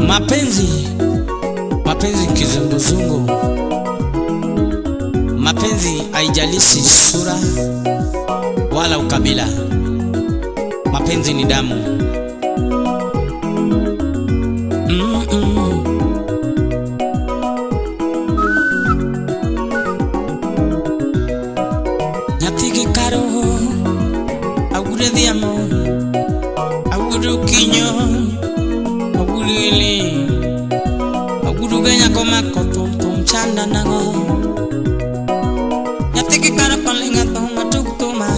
Mapenzi, mapenzi kizunguzungu, mapenzi haijalishi sura wala ukabila, mapenzi ni damu. Nyathi gi karo, awuod dhiamo, awuod okinyo, awuod ili, awuod ugenya komako thum thum chanda nang'o. Nyathi gi karo kolinga thum atuk thuma.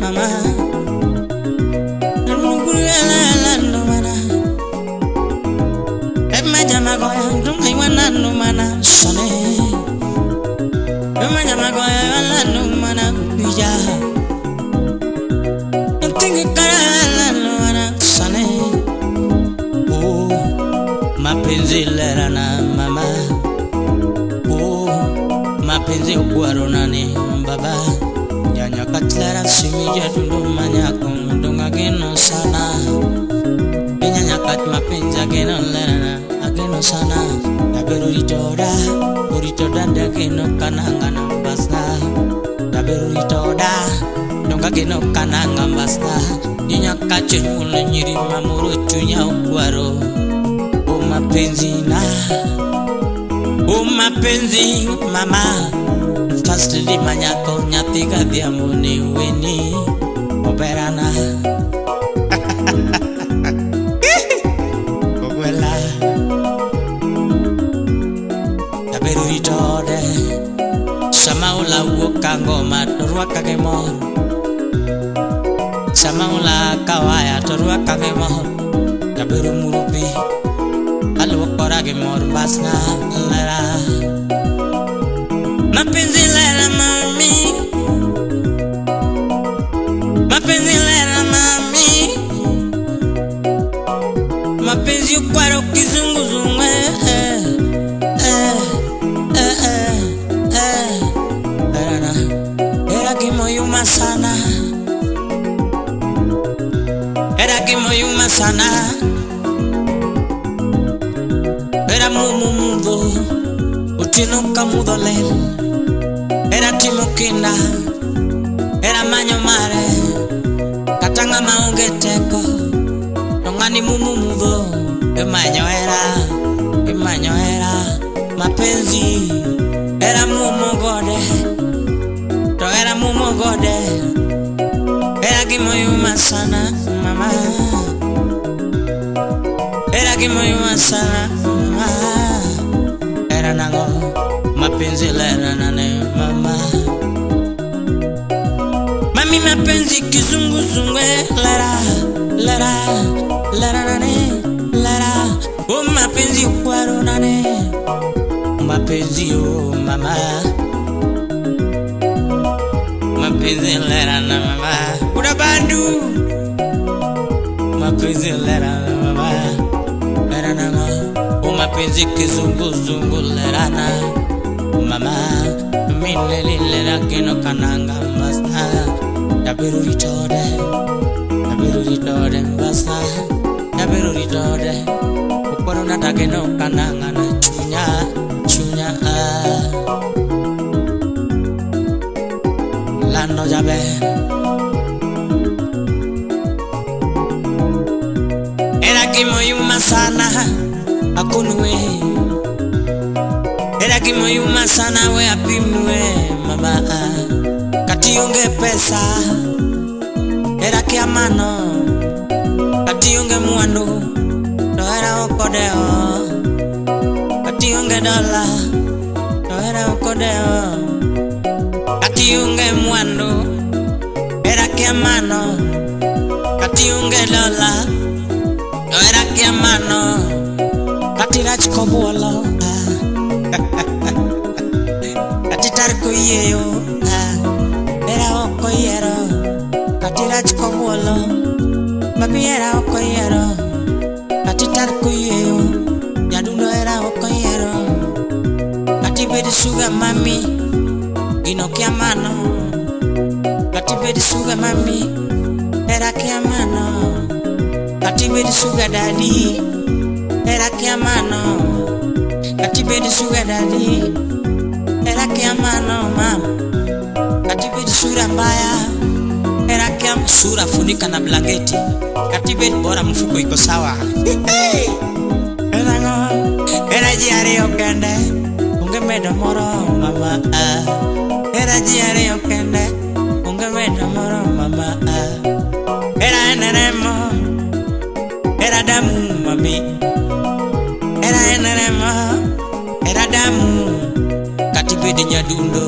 Mama. Mapenzi lerana mama, oh mapenzi ugwaro nani baba, nyanya katlera simija dundu manyako mdunga geno sana, nyanya kat mapenzi ageno lerana ageno sana, daberu ritoda uritoda dageno kananga nambasta, daberu ritoda donga geno kananga mbasta, nyanya kache mulo nyiri mamuro chunya ugwaro. Mapenzi na, oh mapenzi mama, first lady manyako nyathi gadhiambo ne weni oberana ogwela daberu ritode sama ola wuok ka ngoma to rwaka gi mor, sama ola kawaya to rwaka gi mor, daberu muro pi aluokora gi mor basna lera. Mapenzi lera mami, mapenzi lera mami, mapenzi ukwaro kizunguzungu eh, eh, eh, eh, eh. Erana, era kimoyuma sana, era kimoyuma sana. Era mumu mudo, utino kamudo lel. Era timo kinda, era manyo mare. Katanga maonge teko, tongani mumu mudo. Emanyo era, emanyo era. Mapenzi, era mumu gode, to era mumu gode. Era kimoyuma sana, mama. Era kimoyuma sana, mama. Era nango, mapenzi lera nane mama. Mami mapenzi kizunguzungu lera, lera, lera nane, lera. Oh mapenzi ukwaro nane, mapenzi oh mama. Mapenzi lera na mama. Udabandu, mapenzi lera na mama. Lera nango, oh mapenzi kizunguzungu lera na mama. Milele lera keno kananga mbasta, daberu ritode, daberu ritode mbasta, daberu ritode. Ukwaro na dageno kananga na chunya, chunya ah. Lando jabe. Era kimoyuma sana akunwe, era kimoyuma sana we apimwe mama. Kati onge pesa, era kiamano, kati onge mwandu, to era okodeo, kati onge dola, to era okodeo, kati onge mwandu, era kiamano, kati onge dola, to era kiamano, kati rach kobuolo, kati tar koyieyo, era ok oyiero, kati rach kobuolo, mami era ok oyiero, kati tar koyieyo, nyadundo era ok oyiero, kati bed sugar mami, gino kia mano, kati bed sugar mami, era kia mano. Kata ibed sugar daddy, hera kia mano. Kata ibed sugar daddy, hera kia mano mama. Kata ibed sura mbaya, hera kia sura funika na blanketi. Kata ibed bora mfuko iko sawa. Hera ng'o? Hera ji ariyo kende, onge medo moro mama. Ah. Hera ji ariyo kende, onge medo moro mama. Ah. Hera en remo, hera damu mami. Hera en remo, hera damu. Kata ibed nyadundo.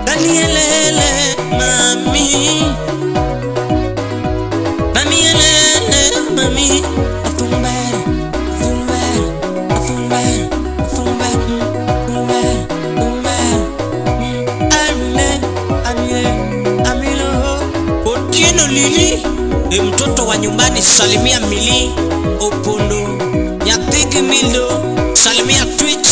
Daniele. Otieno Lili, e mtoto wa nyumbani, salimia Mili Opondo, nyathigi Mildo, salimia Twitch.